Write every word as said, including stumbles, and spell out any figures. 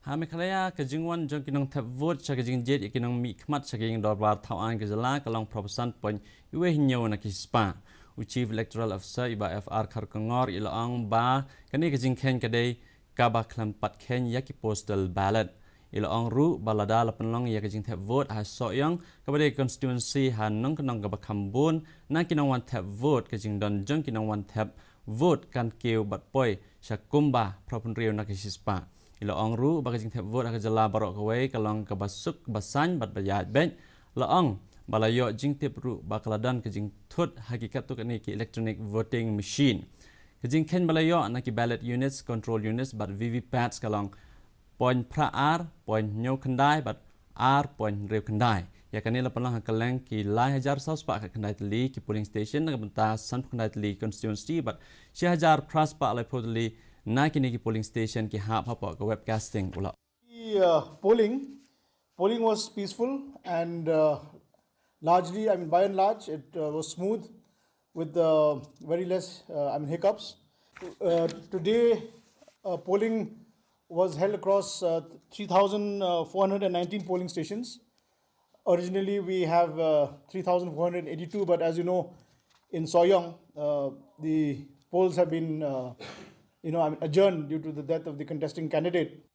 Ha Meghalaya, ka jingwan jong ki nongthep vote sha ka jingjied ïa ki nongmihkhmat sha ka ïing dorbar thaw aiñ ka jylla ka long phra phew san point wei hynñiew na ki spah. U Chief Electoral Officer i Bah F R Kharkongor i la ong ba kane ka jingkheiñ ka dei kaba khlem pat kheiñ ïa ki postal ballot. I la ong ruh ba lada la pynlong ïa ka jingthep vote ha Sohiong, kaba dei ka constituency ha nongkyndong kaba kham bun na ki nongwan thep vote, ka jingdon jong ki nongwan thep vote kan kiew bad poi sha kumba phra phew hynriew na ki spah. I la ong ruh ba ka jingthep vote ha ka jylla baroh kawei ka long kaba suk ba saiñ bad ba ïaid beit. La ong ba la ïoh jingtip ruh ba ka la don ka jingthut ha ki katto katne ki electronic voting machine. Ka jingkheiñ ba la ïoh na ki ballot units, control units bad V V pats ka long point phra ar, point hynñiew khyndai bad ar point hynriew khyndai. Ïa kane la pynlong ha kylleng ki lai hajar saw spah khatkhyndai tylli ki polling station na ka bynta san phew khyndai tylli constituency bad shi hajar phra spah laiphew tylli na kine ki polling station ki hap hapoh ka webcasting, u la. The uh, polling, polling was peaceful and uh, largely, I mean, by and large, it uh, was smooth with uh, very less, uh, I mean, hiccups. Uh, today, uh, polling was held across uh, three thousand four hundred nineteen polling stations. Originally, we have uh, three thousand four hundred eighty-two, but as you know, in Sohiong, uh, the polls have been, uh, you know, I mean, adjourned due to the death of the contesting candidate.